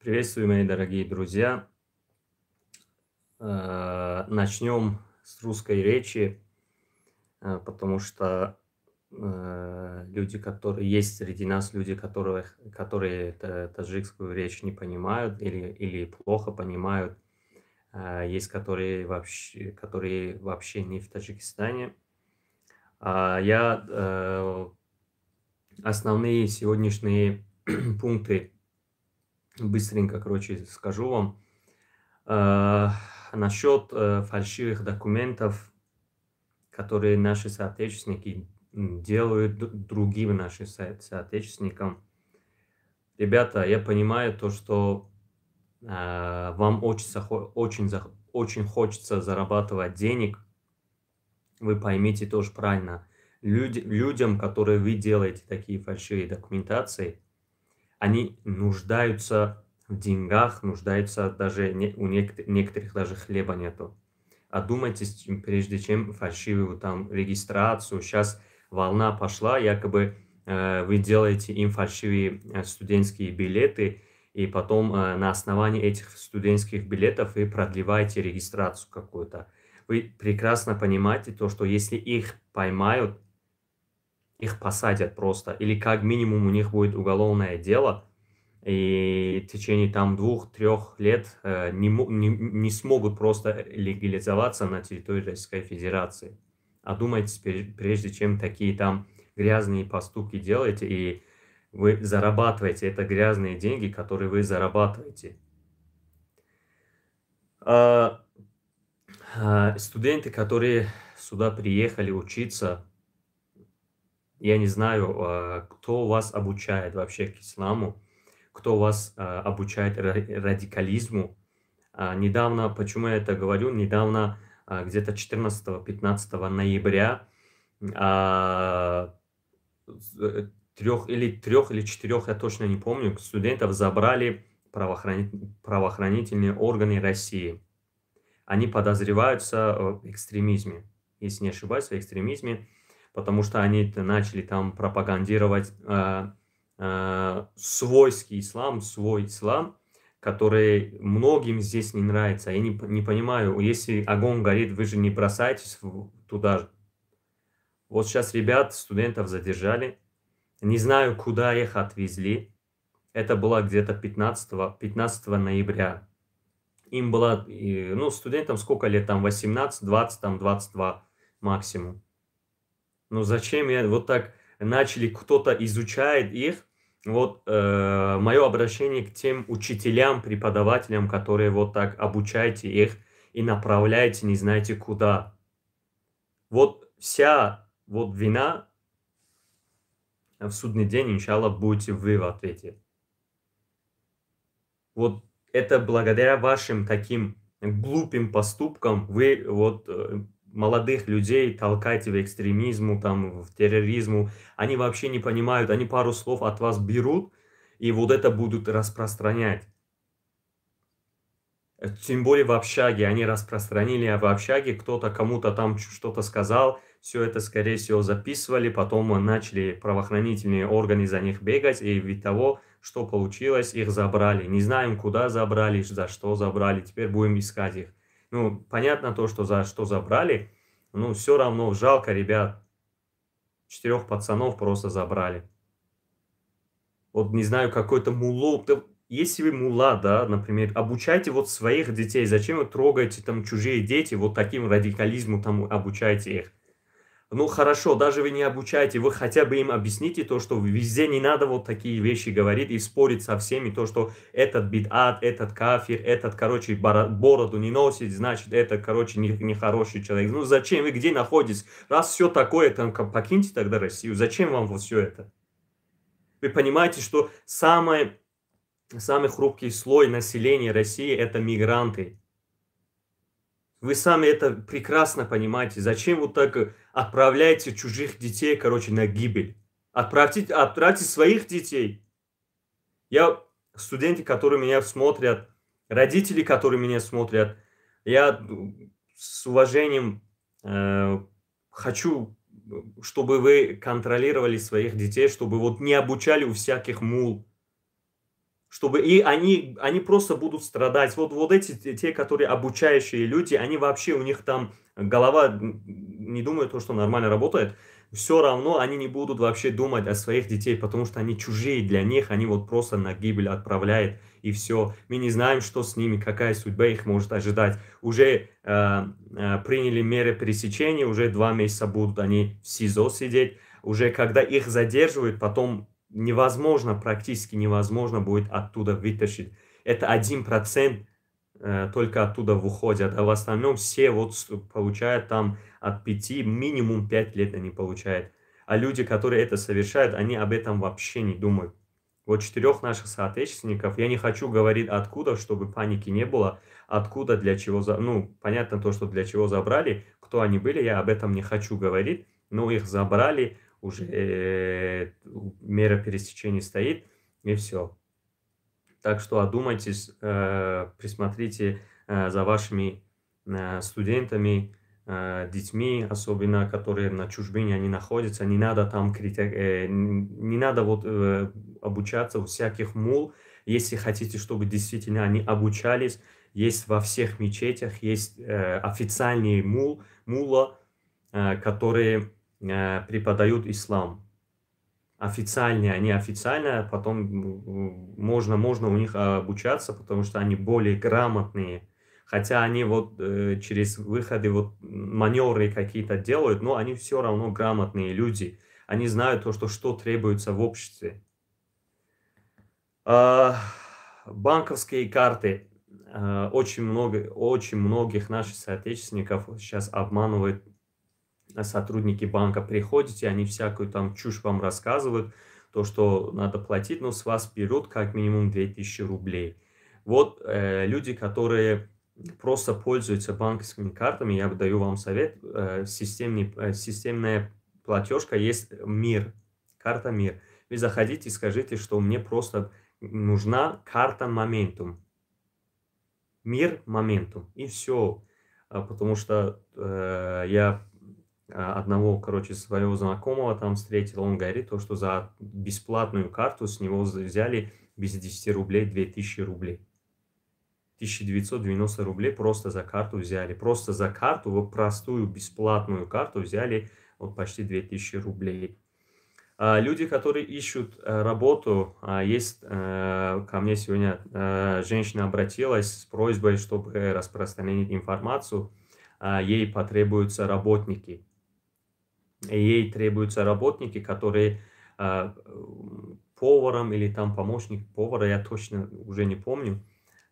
Приветствую, мои дорогие друзья. Начнем с русской речи, потому что люди, которые есть среди нас, люди, которые таджикскую речь не понимают или плохо понимают, есть которые вообще не в Таджикистане. Я основные сегодняшние пункты быстренько, короче, скажу вам. Насчет фальшивых документов, которые наши соотечественники делают другим нашим соотечественникам. Ребята, я понимаю то, что вам очень, очень хочется зарабатывать денег. Вы поймите тоже правильно. Людям, которые вы делаете такие фальшивые документации, они нуждаются в деньгах, нуждаются даже не, у некоторых даже хлеба нету. Одумайтесь, прежде чем фальшивую там регистрацию. Сейчас волна пошла, якобы вы делаете им фальшивые студентские билеты, и потом на основании этих студентских билетов вы продлеваете регистрацию какую-то. Вы прекрасно понимаете то, что если их поймают, их посадят просто, или как минимум у них будет уголовное дело, и в течение там 2-3 лет не смогут просто легализоваться на территории Российской Федерации. Одумайтесь, прежде чем такие там грязные поступки делаете, и вы зарабатываете, это грязные деньги, которые вы зарабатываете. Студенты, которые сюда приехали учиться, я не знаю, кто вас обучает вообще к исламу, кто вас обучает радикализму. Недавно, почему я это говорю, недавно, где-то 14-15 ноября, трех или четырех, я точно не помню, студентов забрали правоохранительные органы России. Они подозреваются в экстремизме, если не ошибаюсь, в экстремизме, потому что они начали там пропагандировать свойский ислам, свой ислам, который многим здесь не нравится. Я не понимаю, если огонь горит, вы же не бросаетесь туда же. Вот сейчас ребят, студентов задержали. Не знаю, куда их отвезли. Это было где-то 15 ноября. Им было, ну, студентам сколько лет там, 18, 20, там, 22 максимум. Ну, зачем я вот так начали, кто-то изучает их. Вот мое обращение к тем учителям, преподавателям, которые вот так обучаете их и направляете не знаете куда. Вот вся вот вина в судный день, иншаллах, будете вы в ответе. Вот это благодаря вашим таким глупым поступкам вы вот молодых людей толкаете в экстремизму, там, в терроризму. Они вообще не понимают, они пару слов от вас берут и вот это будут распространять. Тем более в общаге. Они распространили, а в общаге кто-то кому-то там что-то сказал, все это, скорее всего, записывали, потом начали правоохранительные органы за них бегать, и вид того, что получилось, их забрали. Не знаем, куда забрали, за что забрали, теперь будем искать их. Ну, понятно то, что за что забрали, но все равно жалко ребят. Четырех пацанов просто забрали. Вот не знаю, какой-то муллу. Да, если вы мулла, да, например, обучайте вот своих детей. Зачем вы трогаете там чужие дети, вот таким радикализму там обучаете их? Ну хорошо, даже вы не обучаете, вы хотя бы им объясните то, что везде не надо вот такие вещи говорить и спорить со всеми, то, что этот бидат, этот кафир, этот, короче, бороду не носит, значит, это, короче, нехороший человек. Ну зачем вы где находитесь? Раз все такое, там, покиньте тогда Россию. Зачем вам вот все это? Вы понимаете, что самый хрупкий слой населения России – это мигранты. Вы сами это прекрасно понимаете. Зачем вот так отправляете чужих детей, короче, на гибель? Отправьте своих детей. Я, студенты, которые меня смотрят, родители, которые меня смотрят, я с уважением хочу, чтобы вы контролировали своих детей, чтобы вот не обучали у всяких мулл, чтобы Чтобы и они просто будут страдать. Вот эти, те, которые обучающие люди, они вообще, у них там голова, не думают то, что нормально работает, все равно они не будут вообще думать о своих детей, потому что они чужие для них, они вот просто на гибель отправляют, и все. Мы не знаем, что с ними, какая судьба их может ожидать. Уже приняли меры пресечения, уже 2 месяца будут они в СИЗО сидеть. Уже когда их задерживают, потом невозможно, практически невозможно будет оттуда вытащить. Это 1% только оттуда выходят, а в остальном все вот получают там от 5, минимум 5 лет они получают. А люди, которые это совершают, они об этом вообще не думают. Вот четырех наших соотечественников, я не хочу говорить откуда, чтобы паники не было, откуда, для чего, ну, понятно то, что для чего забрали, кто они были, я об этом не хочу говорить, но их забрали, уже мера пресечения стоит, и все. Так что одумайтесь, присмотрите за вашими студентами, детьми, особенно которые на чужбине они находятся. Не надо там не надо вот обучаться у всяких мулл. Если хотите, чтобы действительно они обучались, есть во всех мечетях, есть официальные мулла, которые преподают ислам. Официальные, они официально, потом можно у них обучаться, потому что они более грамотные. Хотя они вот через выходы, вот маневры какие-то делают, но они все равно грамотные люди. Они знают то, что требуется в обществе. Банковские карты. Очень много, очень многих наших соотечественников сейчас обманывают сотрудники банка. Приходите, они всякую там чушь вам рассказывают, то, что надо платить, но с вас берут как минимум 2000 рублей. Вот люди, которые просто пользуются банковскими картами, я даю вам совет, системная платежка есть «Мир», карта «Мир». Вы заходите и скажите, что мне просто нужна карта «Моментум». «Мир», «Моментум». И все. Потому что я одного, короче, своего знакомого там встретил, он говорит то, что за бесплатную карту с него взяли без 10 рублей 2000 рублей. 1990 рублей просто за карту взяли. Просто за карту, вот простую бесплатную карту взяли вот почти 2000 рублей. Люди, которые ищут работу, есть ко мне сегодня женщина обратилась с просьбой, чтобы распространить информацию. Ей потребуются работники. Ей требуются работники, которые поваром или там помощник повара, я точно уже не помню.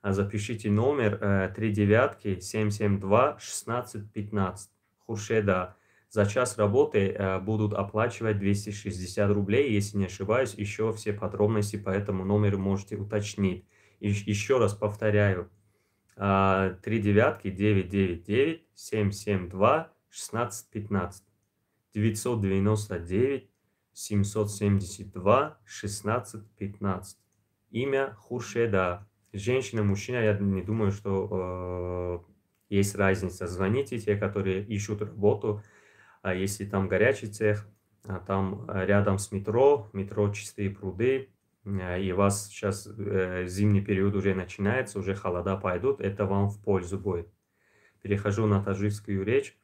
Запишите номер: 999 772 16 15. Хуршеда. За час работы будут оплачивать 260 рублей, если не ошибаюсь. Еще все подробности по этому номеру можете уточнить. И еще раз повторяю: 999 999 772 16 15. 999 772 16 15. Имя Хуршеда. Женщина, мужчина, я не думаю, что есть разница. Звоните те, которые ищут работу. А если там горячий цех, там рядом с метро, метро «Чистые пруды», и у вас сейчас зимний период уже начинается, уже холода пойдут, это вам в пользу будет. Перехожу на таджикскую речь.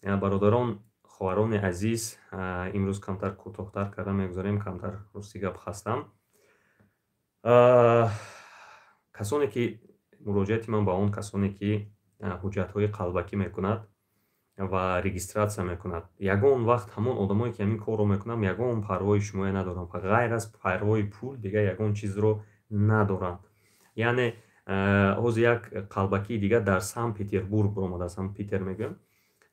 Бародарон, хоҳарони азиз, имрӯз камтар кӯтоҳтар карда мегузорем, камтар рости гап хастам. Касоне ки муроҷиати ман ба он касоне, ки ҳуҷҷатҳои қалбакӣ мекунад ва регистрация мекунад, ягон вақт ҳамон одамое, ки ҳамин корро мекунанд, ягон парвои шумоя надоранд, ғайр аз парвои пул дигар ягон чизро надоранд. Яъне ҳозир як қалбакии дигар дар Санкт Петербург баромадааст, ҳамн Питер мегӯям,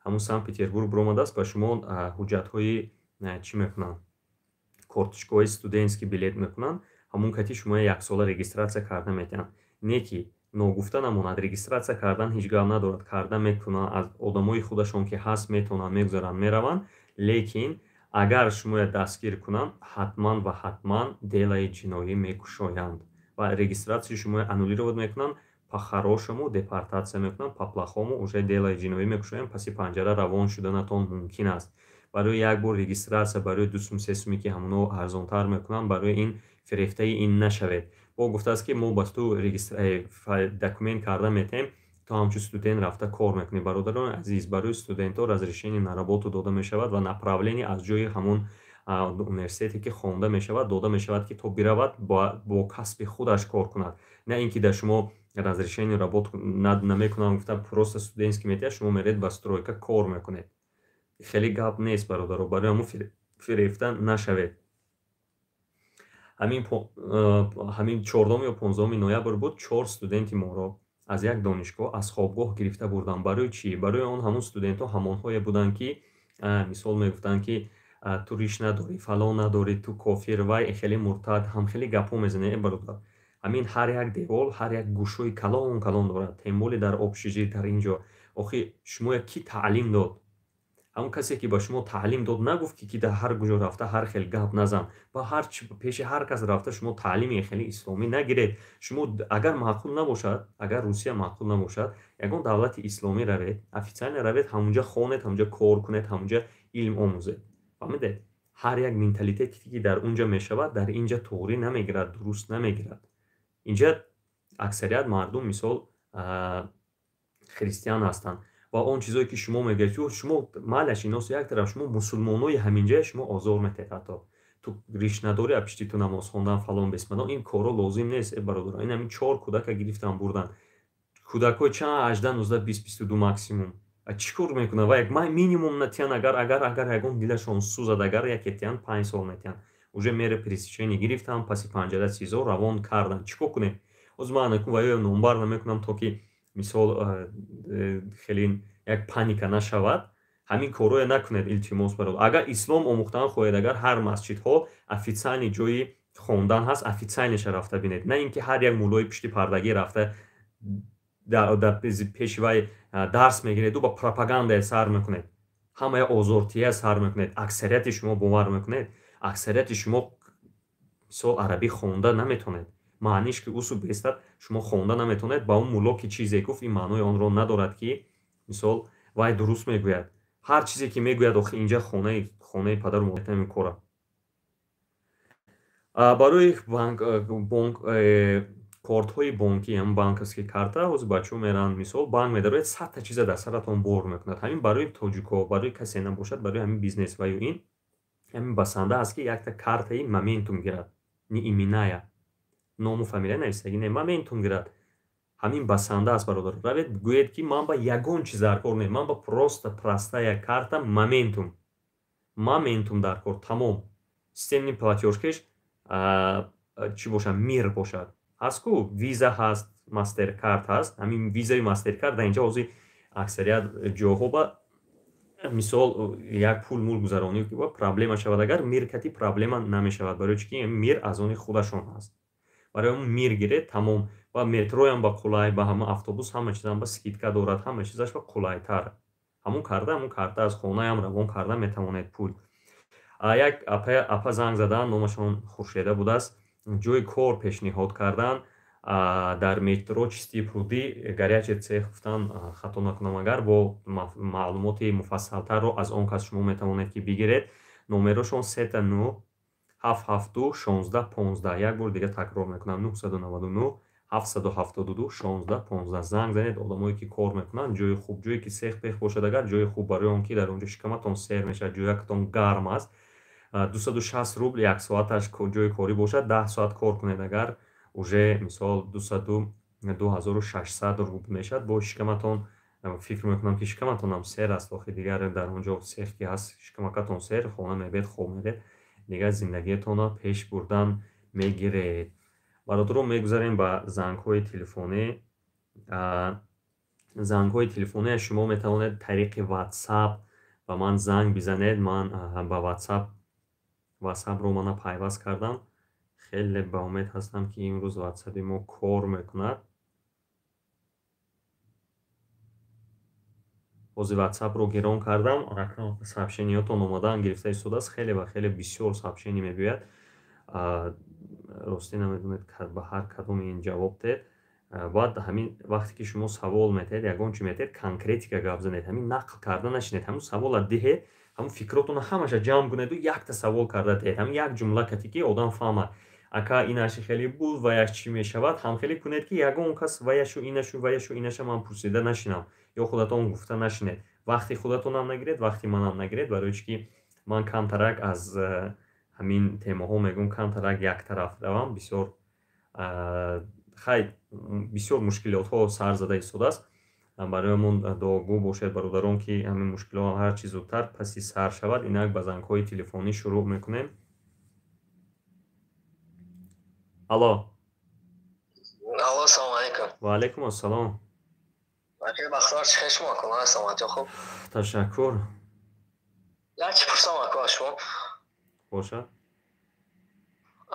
ҳамун Санкт Петербург баромадааст. Ба шумо ҳуҷҷатҳои чӣ мекунанд, корточкаҳои студентский билет мекунанд, ҳамун кати шумо яксола регистрация карда метиҳанд. Не ки ногуфта намонад, регистрация кардан ҳеҷ гап надорад, карда мекунанд, аз одамои худашон ки ҳаст метавонанд, мегузаранд, мераванд, лекин агар шумоя дастгир кунанд, ҳатман ва ҳатман делаи ҷиноӣ мекушоянд ва регистрацияи шумоя аннулировать мекунанд, по-хорошему депортация мекунанд, по-плохому уже делаи ҷиноӣ мекушоянд, паси панҷара равон шуданатон мумкин аст. Барои як бор регистрация, барои 2 сум, 3 суме, ки ҳамоно арзонтар мекунанд, барои ин фирефтаи ин нашавед. Бо гуфтааст, ки мо ба ту документ карда метаҳем, ту ҳамчун студент рафта кор мекунӣ. Бародарони азиз, барои студентҳо разрешение на работу дода мешавад ва направление аз ҷои ҳамон университете, ки хонда мешавад, дода мешавад, ки то биравад, бо касби худаш кор кунад. На ин ки дар шумо разрешение работу намекунам гуфта, просто студентский метиҳад, шумо меред, ба стройка кор мекунед. Хеле гап нест, бародаро, барои ҳамон фирефта нашавед. Ҳамин 14 ё 15 ноябр буд, чор студенти моро аз як донишгоҳ, аз хобгоҳ гирифта бурданд. Барои чӣ? Барои он ҳамон студентҳо ҳамонҳое буданд, ки мисол мегуфтанд, ки ту риш надорӣ, фалон надорӣ, ту кофир, вай хеле муртад, ҳам хеле гапҳо мезанед. Э бародар, ҳамин ҳар як девол, ҳар як гӯшҳои калон калон дорад, тем более дар общежитие дар ин ҷо. Охи шумоя кӣ таълим дод? Ҳамон касе, ки ба шумо таълим дод, нагуфт, ки дар ҳар куҷо рафта ҳар хел гап назан ба ҳар пеши ҳар кас рафта шумо таълими хеле исломӣ нагиред. Шумо агар маъқул набошад, агар Русия маъқул набошад, ягон давлати исломӣ равед, официально равед, ҳамунҷа хонед, ҳамунҷа кор кунед, ҳамунҷа илм омӯзед. Фаҳмидед? Ҳар як менталитете, ки дар он ҷа мешавад, дар ин ҷа туғрӣ намегирад, дуруст намегирад. Инҷа аксарият мардум, мисол, христиан ҳастанд ва он чизое, ки шумо мегӯед, шумо майлаш, инос як тараф, шумо мусулмонои ҳаминҷая шумо озор метаҳед. Ҳатто ту риш надорӣ, а пишти ту намоз хондан, фалон бесмадон, ин корро лозим нест. Э бародарон, ин ҳамин чор кӯдака гирифтан бурдан. Кӯдакҳои чанд, 18, 19, 20, 22 максимум. Чӣ кор мекунад? Ва минимум натиҳанд, агар ягон дилашон сӯзад, агар яке тиҳанд, 5 сол метиҳанд. Уже меры пресечения гирифтан, паси панҷара СИЗО равон кардан. Чӣ кор кунем ҳозир? Ман анакун ва ё номбар намекунам, то ки мисол хеле як паника нашавад. Ҳамин корҳое накунед, илтимос, бародар. Агар ислом омӯхтан хоҳед, агар ҳар масҷидҳо официальный ҷои хондан ҳаст, официальный ша рафта бинед, на ин ки ҳар як муллои пишти пардагӣ рафта пеши вай дарс мегиреду ба пропагандае сар мекунед, ҳамая озортия сар мекунед. Аксарияти шумо, бовар мекунед, аксарияти шумо, мисол, арабӣ хонда наметонед. Маъниш ки усу бестад, шумо хонда наметонед, ба он мулло ки чизе гуфт, ин маънои онро надорад, ки мисол вай дуруст мегӯяд ҳар чизе, ки мегӯяд. Охи инҷа хонаи падару модар кора. Барои бонк, кортҳои бонкӣ, ҳам банковский карта, ҳозир бачаҳо мераванд, мисол, банк медарояд, садта чиза дар саратон бор мекунад. Ҳамин барои тоҷикҳо, барои касе набошад, барои ҳамин бизнес ва ё ин ҳамин басанда аст, ки якта картаи Моментум гирад, не именная, ному фамилия нависагӣ не, Моментум гирад, ҳамин басанда аст. Бародар, равед, гӯед, ки ман ба ягон чиз даркор не, ман ба просто простая карта Моментум, Моментум даркор, тамом. Системный платёж кеш чӣ бошад? Мир бошад, ҳаст ку, Виза ҳаст, Мастеркард ҳаст. Ҳамин Визаи Мастеркард дар инҷа ҳозир аксарият ҷоҳо ба, мисол, як пул мул гузаронӣ проблема шавад, агар Мир кати проблема намешавад. Барои чӣ ки Мир аз они худашон ҳаст. Барои ҳамн Мир гиред, тамом. Ва метроям ба қулай, ба ҳама автобус, ҳама чизам ба скидка дорад, ҳама чизаш ба қулайтар. Ҳамун карда, ҳамун карта аз хонаям равон карда метавонед пул. Як апа занг задан, номашон Хуршеда будааст, ҷои кор пешниҳод кардан дар метро Чистые пруды, горячий цех гуфтан, хато накунам агар. Бо маълумоти муфассалтарро аз он кас шумо метавонед, ки бигиред. Номерошон 999 772 16 15. Як бори дига такрор мекунам: 999 772 16 15. Занг занед. Одамое, ки кор мекунанд, ҷои хуб, ҷое ки цех пех бошад агар, ҷои хуб, барои он ки дар он ҷо шикаматон сер мешавад, ҷоякатон гарм аст. 260 рубл як соаташ ҷои корӣ бошад, 10 соат кор кунед агар, уже, мисол, 2600 рубл мешавад. Бо шикаматон, фикр мекунам, ки шикаматонам сер аст. Охи дигар дар он ҷо цех ки ҳаст, шикамакатон сер, хона мебед, хоб меред, дигар зиндагиятонро пеш бурдан мегиред. Бародарон, мегузарем ба зангҳои телефонӣ. Зангҳои телефоние шумо метавонед тариқи WhatsApp ба ман занг бизанед. Ман ба WhatsAppро мана пайваст кардам. Хеле ба умед ҳастам, ки имрӯз WhatsApp и мо кор мекунад. Ҳозир WhatsAppро гирон кардам, сообщение ҳотон омадаанд, гирифта истодааст. Хеле ва хеле бисёр сообщение мебиёяд, ростӣ намедонед, ба ҳар кадоми ин ҷавоб диҳед. Баъд ҳамин вақте ки шумо савол метаҳед, ягон чи метаҳед, конкретика гап занед, ҳамин нақл карда нашинед. Ҳамун савола диҳед, ҳамун фикротонро ҳамаша ҷамъ кунеду якта савол карда диҳед, ҳамин як ҷумла кати, ки одам фаҳмад. Ака, инаши хеле буд, ваяш чӣ мешавад? Ҳамхелӣ кунед, ки ягон кас ваяшу инашу ваяшу инаша ман пурсида нашинам ё худатон гуфта нашинед. Вақти худатонам нагиред, вақти манам нагиред, барои чӣ ки ман камтарак аз ҳамин темаҳо мегӯм, камтарак яктараф равам. Бисёр хай, бисёр мушкилотҳо сар зада истодааст. Бароямон дуогӯ бошед, бародарон, ки ҳамин мушкилот ҳарчи зудтар паси сар шавад. Инак ба зангҳои телефонӣ шурӯъ мекунем. Алло. Алло, салому алайкум. Ва алайкум ассалом. Акай Бахтовар, чӣ хел шумо, акун саломатиё хуб? Ташаккур. Як чӣ пурсам, аку, аз шумо. Бошад.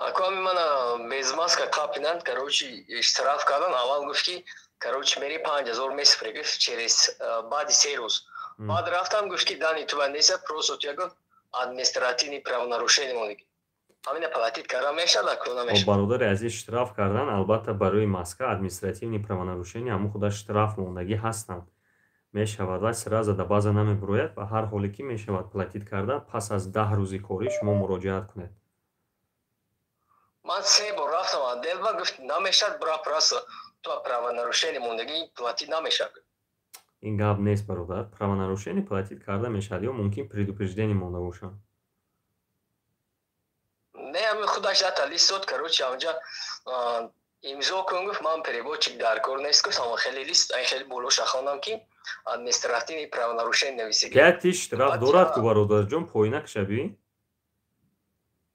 Аку, ами мана без маска қапинанд, короче, штраф кардан. Аввал гуфт, ки, короче, мери 5000 месупорӣ, гуфт, через баъди 3 рӯз. Баъд рафтам, гуфт, ки данные ту неста, просто ту гуфт, административный правонарушение мондагӣ. Ҳамина платить кардан мешавад, аку, намешавад? Бародари азиз, штраф кардан, албатта, барои маска административный правонарушение ҳамун худаш штраф мондагӣ ҳастанд, мешавад. Вай сразу да база намебурояд. Ба ҳар ҳоле ки мешавад платить карда, пас аз 10 рӯзи корӣ шумо муроҷиат кунед. Ман се бор рафтам отдел ба, гуфт, намешавад, бра, просто ту правонарушение мондагӣ, платить намешавад. Ин гап нест, бародар. Правонарушение платить карда мешавад ё мумкин предупреждение монда бошад. Не, ами худаш дата лист дод, короче, онҷа имзо кун, гуфт, ман переводчик дар кор нест, гуфт, ама хеле лист ай хеле болоша хондам, ки административный правонарушение нависиги. 5 тысяч штраф дорад ку, бародарҷон, поина кшаби.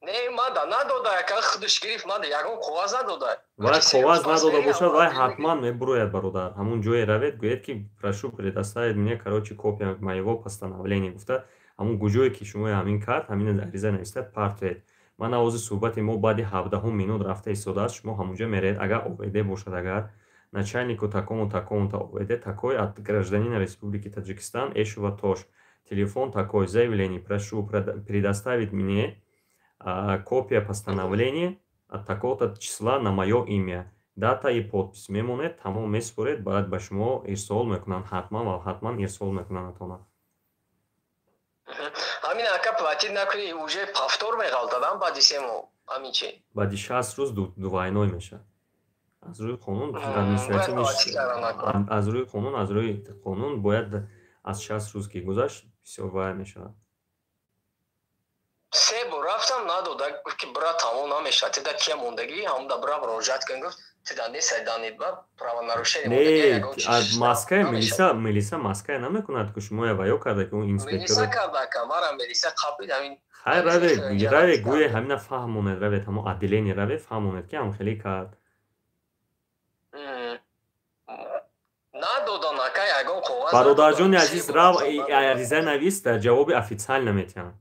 Не, мада надода, яка худаш гирифт, мада ягон коғаз надода. Вай коғаз надода бошад, вай ҳатман мебурояд, бародар. Ҳамун ҷое равед, гӯед, ки прошу предоставить мне, короче, копия моего постановления гуфта, ҳамун гуҷое ки шумо ҳамин кард, ҳамин ариза нависта партоед. Ман овози суҳбати мо баъди 17 минут рафта истодааст. Шумо ҳамунҷо меравед, агар ОВД бошад, агар начальнику такому, такому-то ОВД такой от гражданина Республики Таджикистан Эшува Тош, телефон такой, заявление, прошу предоставить мне копия постановления от такого-то числа на моё имя, дата и подпись мемонед, тамом, месупоред, баъд ба шумо ирсол мекунанд, ҳатман ва ҳатман ирсол мекунанд атона. Ҳамин, ака, платить накунӣ, уже повтор меғалтадам баъди 3 моҳ, ҳамин чи? Баъди 60 рӯз двойной мешавад аз рӯи қонун административный, аз рӯи қонун бояд аз 60 рӯз ки гузашт, бисёр вай мешавад. Се бор рафтам, надода, гуфт, ки бира, тамом намешавад, тида кия мондагӣ, ҳамда бира, муроҷиат кун, гуфт, тида нест данные ба правонарушение. Не, маская милиса, милиса маская намекунад ку, шумо ваё карда ки он инспектор. Милиса карда, ака, мара милиса қапид ҳамин. Хай, равед, равед, гӯе ҳамина фаҳмонед, равед ҳамон отделение, равед, фаҳмонед, ки ҳам хеле кард. Надодан, ака, ягон коғаз. Бародарҷони азиз, рав, ариза навис, дар ҷавоби официально метиҳам.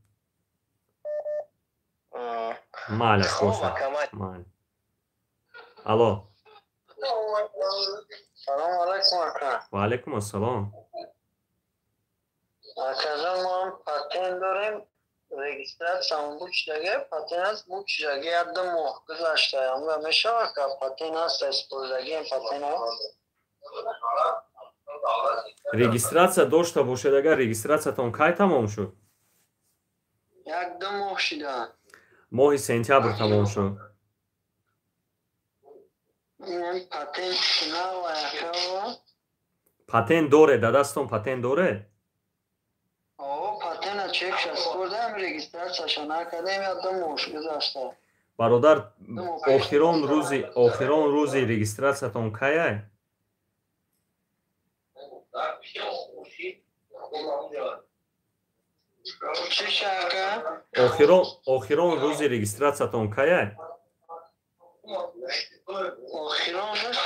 Майли, бошад, майли. Алло. Салому алайкум, ака. Ва алайкум ассалом. Акаҷон, мо ҳам патент дорем, регистратсиямон буд шудаги, патент аст, буд шудаги, як 2 моҳ гузашта, амга мешавад, ака? Патент аст, истифодагием патент. Регистратсия дошта бошед агар, регистратсиятон кай тамом шуд? Як 2 моҳ шуда. Моҳи сентябр тамом шуд. Патент нава, ака. Патент доред, дар дастон патент доред? Патента чекша спурдам, регистратсияша накардем, як 2 моҳ гузашта. Бародар, охирон рӯзи регистратсиятон кай? Чӣ шака? Охирон рӯзи регистратсиятон кай? Охирон рӯз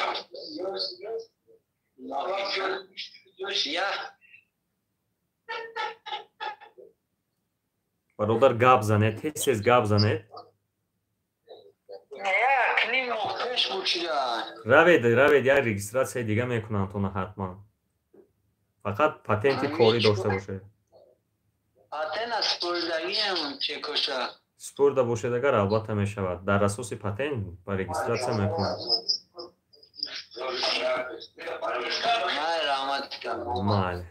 я. Бародар, гап занед, тез тез гап занед. 1.5 моҳ пеш буд шуда. Равед, равед, як регистратсияи дига мекунанд тона ҳатман. Фақат патенти корӣ дошта бошед. Патент спурдагиам, чекоша. Спурда бошед агар, албатта, мешавад. Дар асоси патент ба регистратсия мекунанд. Май, раҳмат. Майли.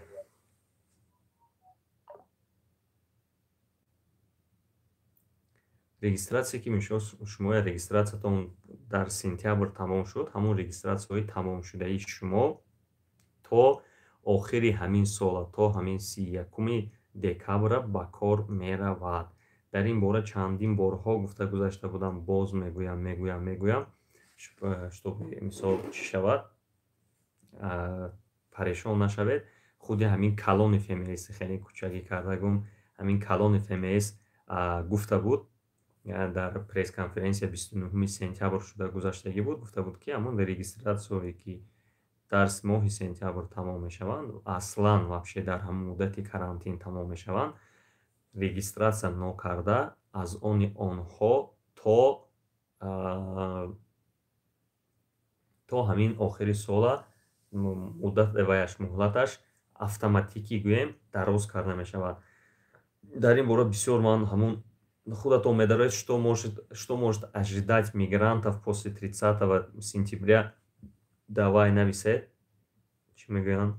Регистрация ки мисол шумо регистрациятон дар сентябр тамом шуд, ҳамон регистрацияҳои тамомшудаи шумо то охири ҳамин сола, то ҳамин 31 декабра ба кор меравад. Дар ин бора чандин борҳо гуфта гузашта будам, боз мегӯям, мегӯям, мегӯям, чтобы мисол чӣ шавад, парешон нашавед. Худи ҳамин калони ФМС, хеле кучакӣ карда гум, ҳамин калони ФМС гуфта буд дар пресс-конференсия 29 сентябр шуда гузаштагӣ буд, гуфта буд, ки ҳамон регистрацияҳое ки дар моҳи сентябр тамом мешаванд, аслан вообще дар ҳамон муддати карантин тамом мешаванд, регистрация нокарда аз они онҳо то ҳамин охири сола муддат ваяш муҳлаташ автоматикӣ гӯем дароз карда мешавад. Дар ин бора бисёр ман ҳамун худатон медароед, что может ожидать мигрантов после 30 сентября, давай нависед, чӣ мегӯянд,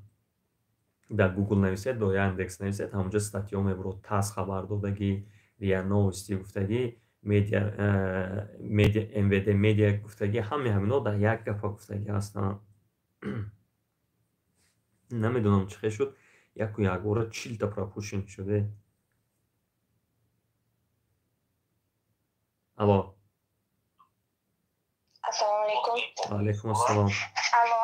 дар Google нависед, до Яндекс нависед, ҳамонҷо статьё мебурад, ТАСС хабар додагӣ, РИА Новости гуфтагӣ, медиа, медиа, МВД медиа гуфтагӣ, ҳамаи ҳамино дар як гапа гуфтагӣ ҳастанд. Намедонам, чӣ хел шуд, яку якбора 40-та пропущен шуде. Алло. Ассалому алайкум. Ва алайкум ассалом. Алло.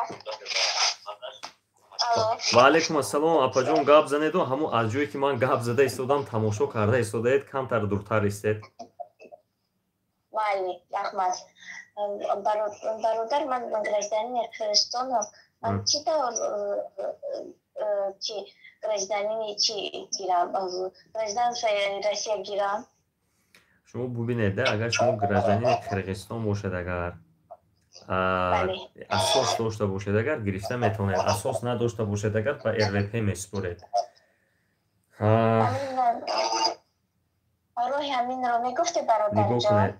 Алло. Ва алайкум ассалом, апаҷон, гап занеду ҳамун аз ҷое ки ман гап зада истодам, тамошо карда истодаед, камтар дуртар истед. Майли, раҳмат. Бародар, ман гражданини Қирғизистонам. Ман чӣ тавр чи гражданини чи гирам? Гражданство Россия гирам? Шумо бубинед, агар шумо гражданини Қирғизистон бошед, агар асос дошта бошед, агар гирифта метавонед, асос надошта бошед, агар ба РВП месупоред. Роҳи ҳаминро мегуфте, Нигоҳ бародарҷон? кунед,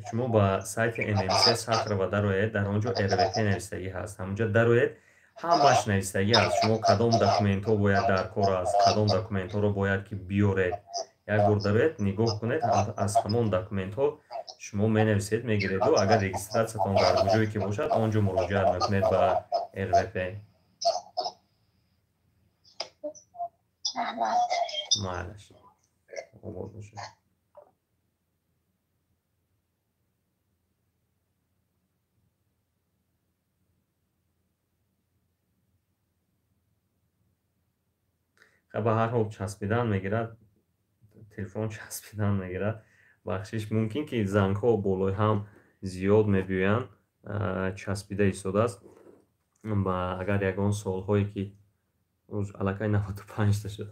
шумо ба сайти ММС Сахарова дароед, дар он ҷо РВП навистагӣ ҳаст, ҳамонҷо дароед, ҳамаш навистагӣ ҳаст, шумо кадом документҳо бояд дар кор аст, кадом документҳоро бояд ки биёред. Як бор дароед, нигоҳ кунед, аз ҳамон документҳо шумо менависед, мегиреду агар регистратсиятон дар куҷое ки бошад, он ҷо муроҷиат мекунед ба РВП. Раҳмат. Майлаш, обод бошед. Ба ҳар ҳол часпидан мегирад телефон, часпидан мегирад. Бахшиш, мумкин ки зангҳо болои ҳам зиёд мебиёянд, часпида истодааст. Ба агар ягон суолҳое ки аллакай 95-та шуд,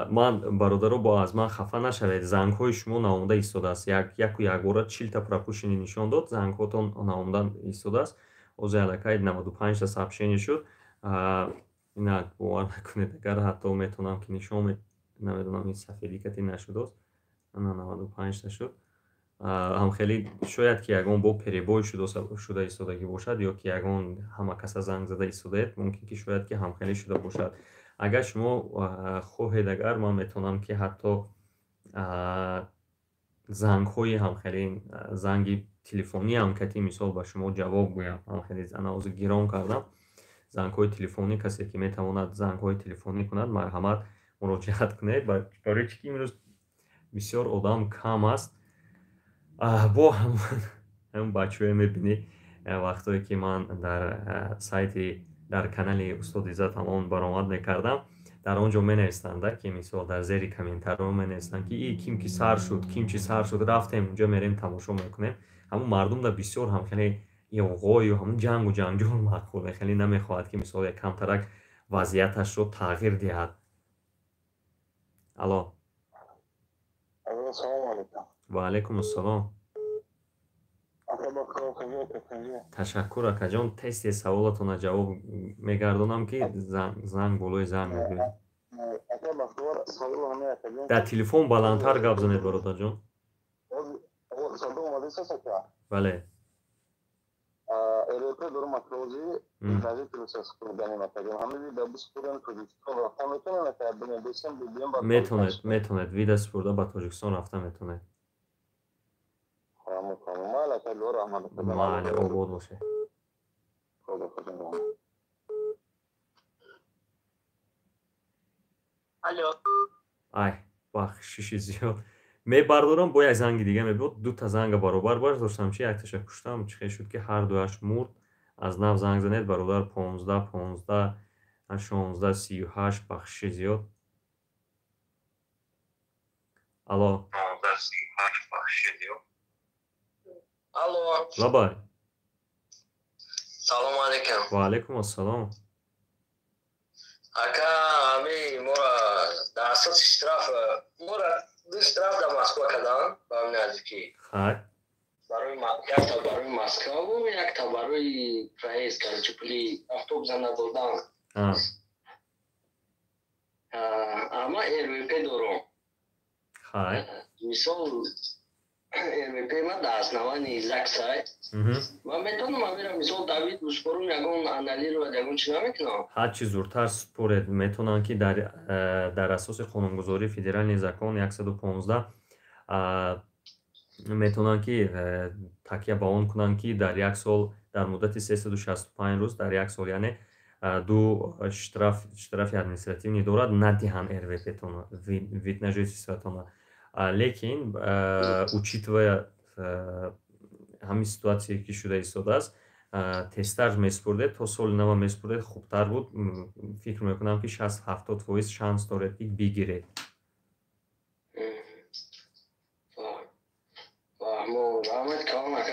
ман, бародаро, бо аз ман хафа нашавед, зангҳои шумо наомада истодааст, яку якбора 40-та пропущенный нишон дод, зангҳотон наомада истодааст. Ҳозир аллакай 95-та сообщение шуд. Инак, бовар накунед, агар ҳатто метавонам ки нишон, намедонам, ин сафедикати нашудааст, ана 95-та шуд. Ҳамхеле шояд ки ягон бо перебой шуда истодагӣ бошад ё ки ягон ҳама каса занг зада истодаед, мумкин ки шояд ки ҳамхеле шуда бошад. Агар шумо хоҳед, агар ман метавонам ки ҳатто зангҳои ҳамхеле занги телефониам кати мисол ба шумо ҷавоб гӯям. Ҳамхеле ана ҳозир гирон кардам зангҳои телефонӣ, касе ки метавонад зангҳои телефонӣ кунад, марҳамат, муроҷиат кунед. Барои чӣ ки имрӯз бисёр одам кам аст. Бо ҳамон бачаҳое мебинӣ, вақтое ки ман дар сайти, дар канали устод Иззат ҳамон баромад мекардам, дар он ҷо менавистанда ки мисол дар зери комментарҳо менавистанд ки и ким ки сар шуд, ким чи сар шуд, рафтем унҷо, мерем, тамошо мекунем. Ҳамон мардумда бисёр ҳам хеле иғвою ҳамон ҷангу ҷанҷол маъқул, хеле намехоҳад ки мисол як камтарак вазъияташро тағйир диҳад. Алло. Ассалому алайкум. Ва алайкум ассалом. Ташаккур, акаҷон, тез тез саволатонро ҷавоб мегардонам, ки занг болои занг мегӯяд. Дар телефон баландтар гап занед, бародарҷон. Бале. РВП дорум акрози правительство супурдани, акаҷон. Ҳамин вида бисупурем, Тоҷикистон рафта метавонем, ака, бинависем, бигӯем? Метавонед, метавонед, вида супурда ба Тоҷикистон рафта метавонед. Майли, обод бошед. Алло. Ай, бахшиши зиёд. Мебардорам, бо як занги дига мебуд. Дута занга баробар бардоштам, чи якташа куштам, чӣ хел шуд ки ҳар дуяш мурд. Аз нав занг занед, бародар, 15 15 16 38, бахшиши зиёд. Алло. 15 38, бахшиши зиёд. Алло. Лабай. Салом алейкум. Ва алейкум ассалом. Ака, ами мора дар асоси штраф, мора ду штраф дар Москва кардан ба наздикӣ. Хай. Барои якта барои Москва бу, якта барои проезд, короче, пули автобуса надодан. Ама РВП дорам. Хай. Мисол РВП ма дар основании ЗАГС-ай. Ман метавонам амира мисол Давид Успорум ягон анализро ягон чи намекунам? Ҳар чи зудтар според, метавонанд ки дар асоси қонунгузории федеральный закон 115 метавонанд ки такя ба он кунанд ки дар як сол, дар муддати 365 рӯз дар як сол, яъне ду штрафи административӣ дорад, надиҳанд РВП-тона, вид на жительствотона. Лекин учитывая ҳамин ситуатсие ки шуда истодааст, тезтар месупурдед, то соли нава месупурдед, хубтар буд. Фикр мекунам ки 60-70% шанс доред ки бигиред.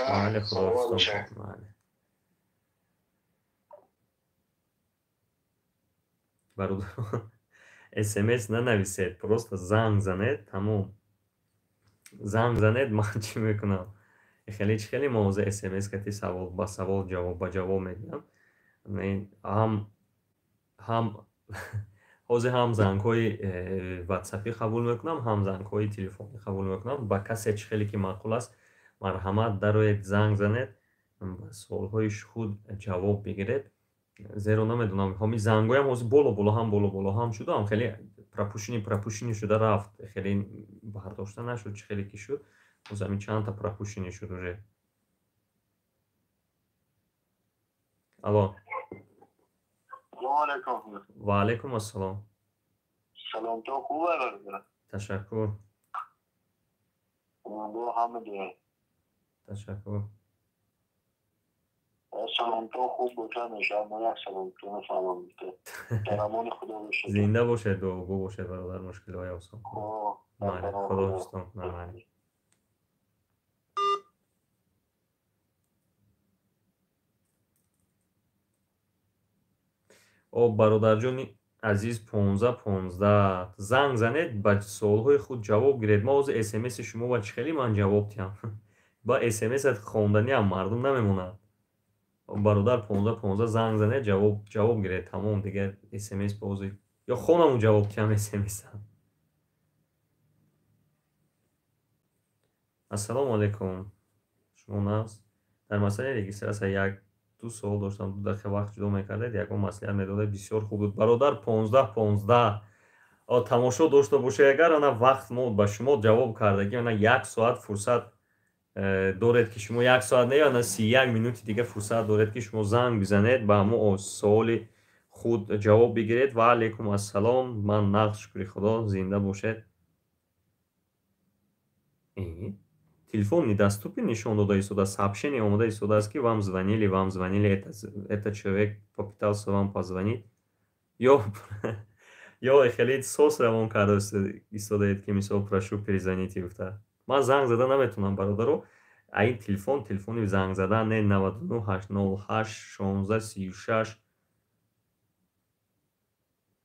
Майли, Худоҳофиз. Майли. Бародарон, СМС нанависед, просто занг занед, тамом. Занг занед, ман чӣ мекунам? Хеле чи хеле мо ҳозир СМС кати савол ба савол, ҷавоб ба ҷавоб медиҳам. Ҳам ҳозир ҳам зангҳои ватсапӣ қабул мекунам, ҳам зангҳои телефонӣ қабул мекунам. Ба касе чӣ хеле ки маъқул аст, марҳамат, дароед, занг занед, ба суолҳои худ ҷавоб бигиред. Зеро намедонам, ҳамин зангҳоям ҳозир боло боло ҳам боло боло ҳам шуда, ҳам хеле пропущенный шуда рафт, хеле бардошта нашуд, чӣ хеле ки шуд. Боз ҳамин чандта пропущенный шуд уже. Алло. Ва алейкум ассалом. Салом, то хуб бародар? Ташаккур. Ташаккур. Салом, то хуб бошад, иншоалло як салом то нафаҳмам. Дар амони Худо бошед. Зинда бошед, дуогӯ бошед, бародар, мушкилҳои осон. Майли, Худоҳофизтон. Майли. О, бародарҷони азиз, 15 15 занг занед, ба суолҳои худ ҷавоб гиред. Ма ҳозир СМС-и шумо ба чӣ хеле ман ҷавоб диҳам? Ба СМС-ат хонданиам мардум намемонад. Бародар, 15 15 занг занед, ҷавоб гиред, тамом, дигар СМС бози ё хонаму ҷавоб диҳам СМС-ам. Ассалому алайкум. Шумо нағз? Дар масъалаи регистратсия як ду суол доштам, 2 дақиқа вақт ҷудо мекардед, ягон маслиҳат медодед, бисёр хуб буд. Бародар, 15 15 тамошо дошта бошед, агар ана вақт мо ба шумо ҷавоб кардагӣ, ана як соат фурсат доред ки шумо як соат не, ана 31 минути дига фурсат доред ки шумо занг бизанед, ба ҳамо суоли худ ҷавоб бигиред. Ва алейкум ассалом. Ман нағз, шукри Худо, зинда бошед. Телефон недоступен нишон дода истодааст, сообщение омода истодааст ки вам звонили, вам звонили, этот человек попытался вам позвонить. Ё хеле сос равон карда истодаед ки мисол прошу перезвоните гуфта. Ман занг зада наметавонам, бародаро. А ин телефон, телефони занг зада не, 99 808 16 36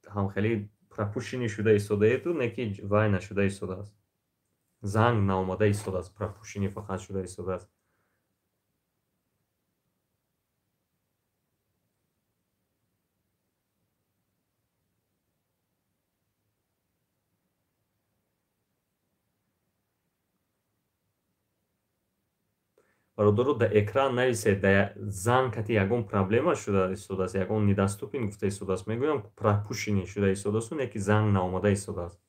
ҳам хеле пропущенный шуда истодаеду, не ки вай нашуда истодааст. Занг наомада истодааст, пропущенный фақат шуда истодааст. Бародаро, дар экран нависед, дар занг кати ягон проблема шуда истодааст, ягон недоступен гуфта истодааст, мегӯям пропущенный шуда истодааст, не ки занг наомада истодааст.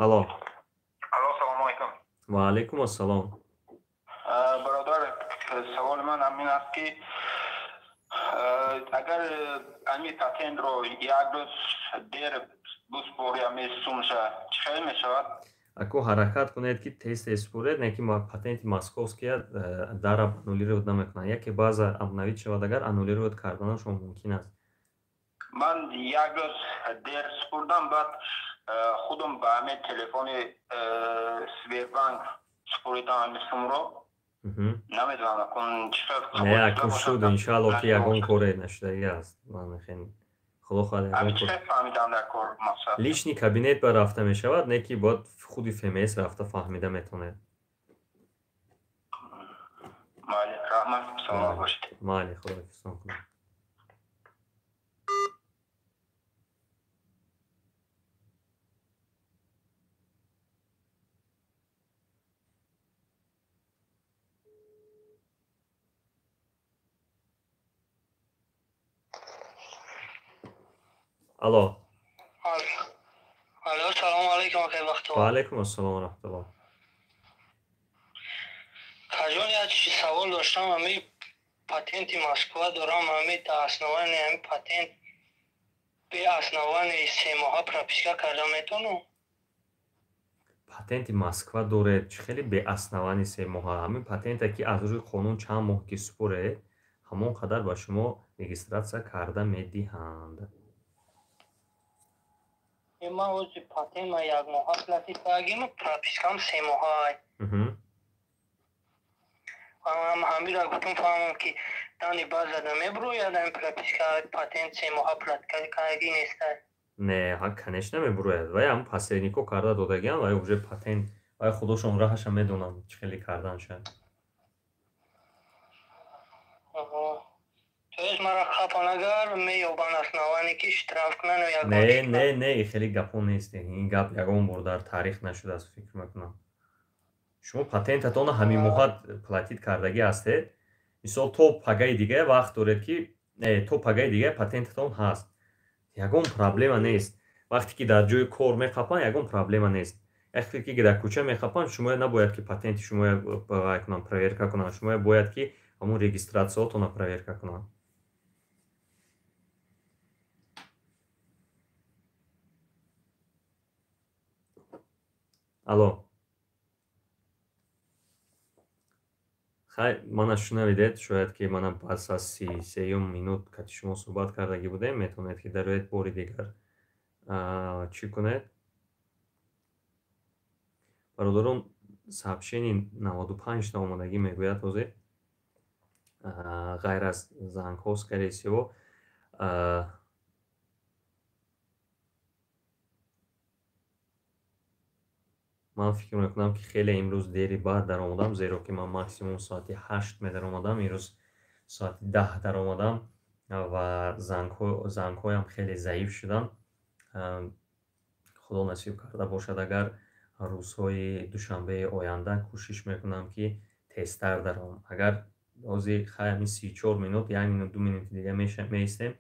Алло. Алло, салому алайкум. Ва алайкум ассалом. Бародар, саволи ман ҳамин аст, ки агар ами патентро як рӯз дер биспорӣ, ами сумша чӣ хел мешавад? Ако, ҳаракат кунед, ки тез-тез според, не ки патенти московския дараб аннулировать намекунанд. Яке баъза обновить шавад, агар аннулировать карданашон мумкин аст. Ман як рӯз дер спурдам, баъд худам ба ҳамин телефони Сбербанк споридам ҳамин сумро. Намедонам, акун чӣ хел. Не, акун шуд, иншаалло, ки ягон коре нашудагӣ аст. Ман хел, худо хоҳад, ягон кор. Фаҳмидам, дар кор мақсад. Личный кабинет ба рафта мешавад, не ки бояд худи ФМС рафта фаҳмида метавонед. Майли, раҳмат, саломат бошед. Майли, худо ҳифзтон кунад. Алло. Алло, салому алайкум, акай Бахтовар. Ва алайкум ассалом ва раҳматуллоҳ. Кажон, як савол доштам. Ами патенти Москва дорам, ами да основании ами патент бе основании 3 моҳа прописка карда метавонам? Патенти Москва доред, чӣ хеле бе основании 3 моҳа? Ҳамин патенте, ки аз рӯи қонун чанд моҳ ки супоред, ҳамон қадар ба шумо регистрация карда медиҳанд. Ман ҳози патент ма як моҳа платить кардагим, пропискам 3 моҳа. Ҳамира гуфтум, фаҳмам, ки дани базада мебурояд, ами прописка патент 3 моҳа платить кардагӣ нестай? Не, конечно, мебурояд. Вай ҳам посреднико карда додагиам, вай уже патент, вай худошон раҳаша медонанд, чӣ хеле карданша. То есть мара хапан, агар меёбанд основание, ки штраф кунанд? Не, не, не, хеле гапҳо нест. Ин гап ягон бор дар таърих нашудааст, фикр мекунам. Шумо патентатонро ҳамин моҳа платить кардагӣ ҳастед, мисол, то пагаи дига вақт доред, ки то пагаи дига патентатон ҳаст, ягон проблема нест. Вақте ки дар ҷои кор мехапанд, ягон проблема нест. Вақте ки дар кӯча мехапанд, шумо набояд ки патенти шумо кунанд, проверка кунанд. Шумо бояд ки ҳамон регистрацияотонро проверка кунанд. Алло. Хай, мана шунавидед, шояд ки мана пас аз 33-юм минут кати шумо суҳбат кардагӣ будем, метавонед ки дароед, бори дигар чӣ кунед. Бародарон, сообщение 95та омодагӣ мегӯяд ҳозир, ғайр аз зангҳо, скорее всего. Ман фикр мекунам, ки хеле имрӯз дери баъд даромадам, зеро ки ман максимум соати 8 медаромадам, имрӯз соати 10 даромадам ва зангҳоям хеле заиф шуданд. Худо насиб карда бошад, агар рӯзҳои душанбеи оянда кӯшиш мекунам, ки тезтар даром. Агар ҳозир, хай, ҳамин 34 минут, як минут, 2 минути дига меистем,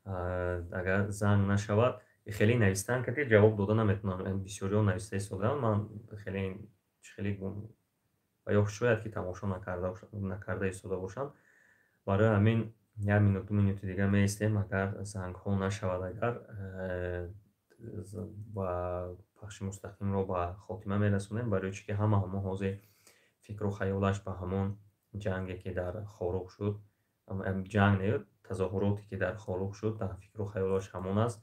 агар занг нашавад, хеле навистан ки ҷавоб дода наметавонам. Бисёриҳо нависта истодаанд, ман хеле хеле ва ё шояд ки тамошо накарда истода бошам. Барои ҳамин як минут, 2 минути дига меистем. Агар зангҳо нашавад, агар ба пахши мустақимро ба хотима мерасонем, барои чӣ ки ҳама ҳамон ҳозир фикру хаёлаш ба ҳамон ҷанге, ки дар Хоруғ шуд, ҷанг не, тазоҳуроте, ки дар Хоруғ шуд, фикру хаёлаш ҳамон аст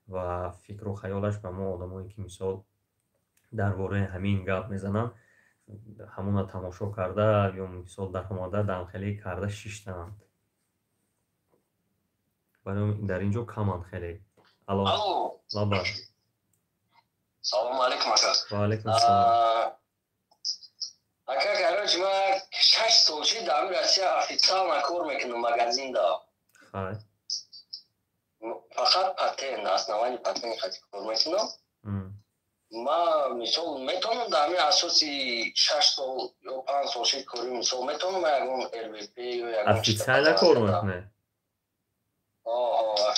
ва фикру хаёлаш ба мо одамое, ки мисол дар бораи ҳамин гап мезананд, ҳамона тамошо карда ё мисол даромада дамхелӣ карда шиштаанд. Барои дар ин ҷо каманд хеле. Алло, лаба. Салому алайкум, ака. Ва алайкум ассалом. Ака, короче, ман 6 сол шид дар Россия официально кор мекунам магазинда. Хай. Фақат патент, на основании патент хати кор мекунам. Ман, мисол, метавонам дар ҳамин асоси 6 сол ё 5 сол шид кори, мисол, метавонам ягон РВП ё ягон? Официально кор мекунед?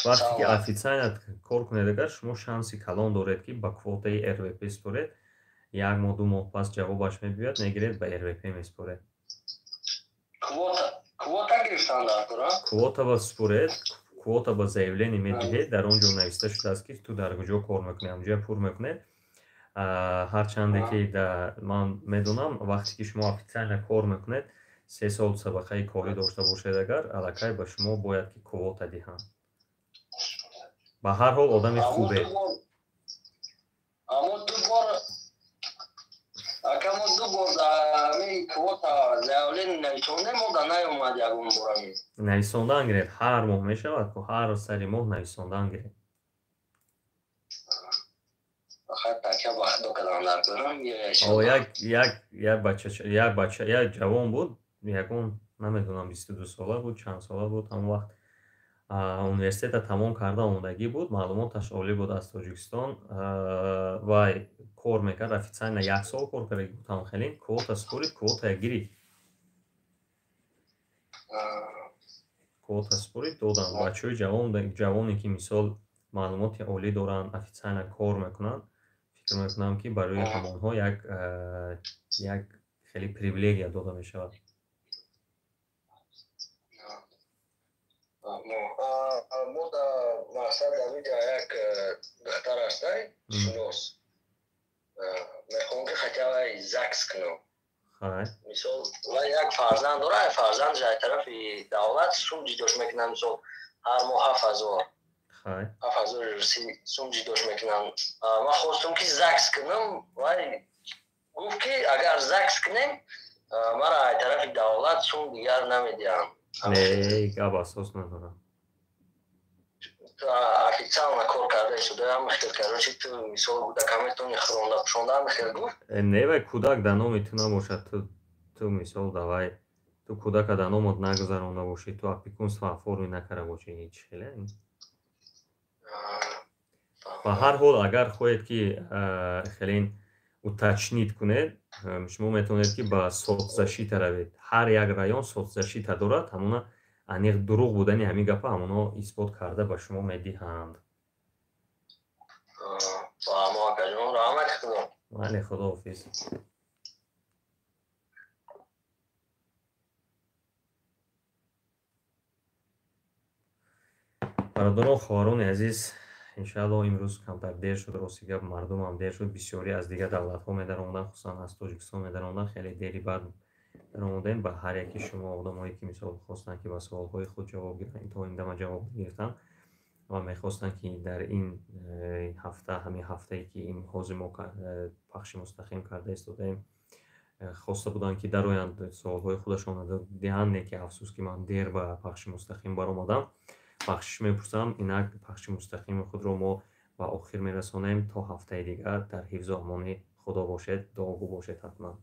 Вақте ки официально кор кунед, агар шумо шанси калон доред, ки ба квотаи РВП супоред. Як моҳ, 2 моҳ пас ҷавобаш мебиёяд, мегиред, ба РВП месупоред. Квота гирифтан дар кора? Квота ба супоред, квота ба заявление медиҳед, дар он ҷо нависта шудааст, ки ту дар куҷо кор мекунӣ, ҳамҷоя пур мекунед. Ҳарчанде ки ман медонам, вақте ки шумо официально кор мекунед, 3 сол сабақаи корӣ дошта бошед агар, аллакай ба шумо бояд ки квота диҳанд. Ба ҳар ҳол, одами хубе. Амо 2 бор, ака, мо 2 бор ами квота заявление нависондем, мо да наёмад ягон борами. Нависондан гиред, ҳар моҳ мешавад ку, ҳар сари моҳ нависондан гиред. Ака, ба худо кадан дар корам. Як бача, як ҷавон буд, ягон намедонам, 22 сола буд, чанд сола буд, ҳамон вақт университета тамом карда омодагӣ буд, маълумоташ олӣ буд, аз Тоҷикистон. Вай кор мекард официально, як сол кор карда буд, ҳам хеле квота супорид, квотая гирифт, квота супорид, додам. Бачаҳои ҷавон, ҷавоне ки мисол маълумоти олӣ доранд, официально кор мекунанд, фикр мекунам, ки барои ҳамонҳо як хеле привилегия дода мешавад. Мо да мақсад амиҷа як духтар ҳастай, шинос, мехоҳам ки хотя вай ЗАГС кунам. Мисол, вай як фарзанд дора, фарзандаш аз тарафи давлат сум ҷидош мекунанд, мисол, ҳар моҳ 7000, 7000 сум ҷидош мекунанд. Ман хостум ки ЗАГС кунам, вай гуфт, ки агар ЗАГС кунем, мара аз тарафи давлат сум дигар намедиҳанд. Не, гап асос надорад. Официально кор карда истуда, ҳама хел, короче, ту мисол кӯдака метавони хӯронда, пӯшонда, ҳама хел гуфт. Не, вай кӯдак дар номи ту набошад, ту мисол давай ту кӯдака дар номот нагузаронда бошӣ, ту опекунство оформить накарда бошӣ, ҳеҷ хеле. Ба ҳар ҳол, агар хоҳед, ки хеле уточнить кунед, шумо метавонед, ки ба соцзащита равед. Ҳар як район соцзащита дорад, ҳамона аниқ дурӯғ будани ҳамин гапа ҳамоно исбот карда ба шумо медиҳанд. Фаҳмо, акаҷон, раҳмати худо. Бале, худоҳофиз. Бародарон, хоҳарони азиз, иншаалло, имрӯз камтар дер шуд. Рости гап, мардумам дер шуд, бисёрӣ аз дигар давлатҳо медаромаданд, хусусан аз Тоҷикистон медаромаданд. Хеле дери баъд даромадем. Ба ҳар яки шумо одамое, ки мисол хостанд, ки ба суолҳои худ ҷавоб гиранд, то ин дама ҷавоб гирифтанд ва мехостанд, ки дар ин ҳафта, ҳамин ҳафтае, ки ин ҳозир мо пахши мустақим карда истодаем, хоста буданд, ки дароянд, суолҳои худашонро диҳанд, не ки афсӯс, ки ман дер ба пахши мустақим баромадам. Бахшиш мепурсам. Инак пахши мустақими худро мо ба охир мерасонем. То ҳафтаи дигар дар ҳифзу амони Худо бошед, дуогӯ бошед ҳатман.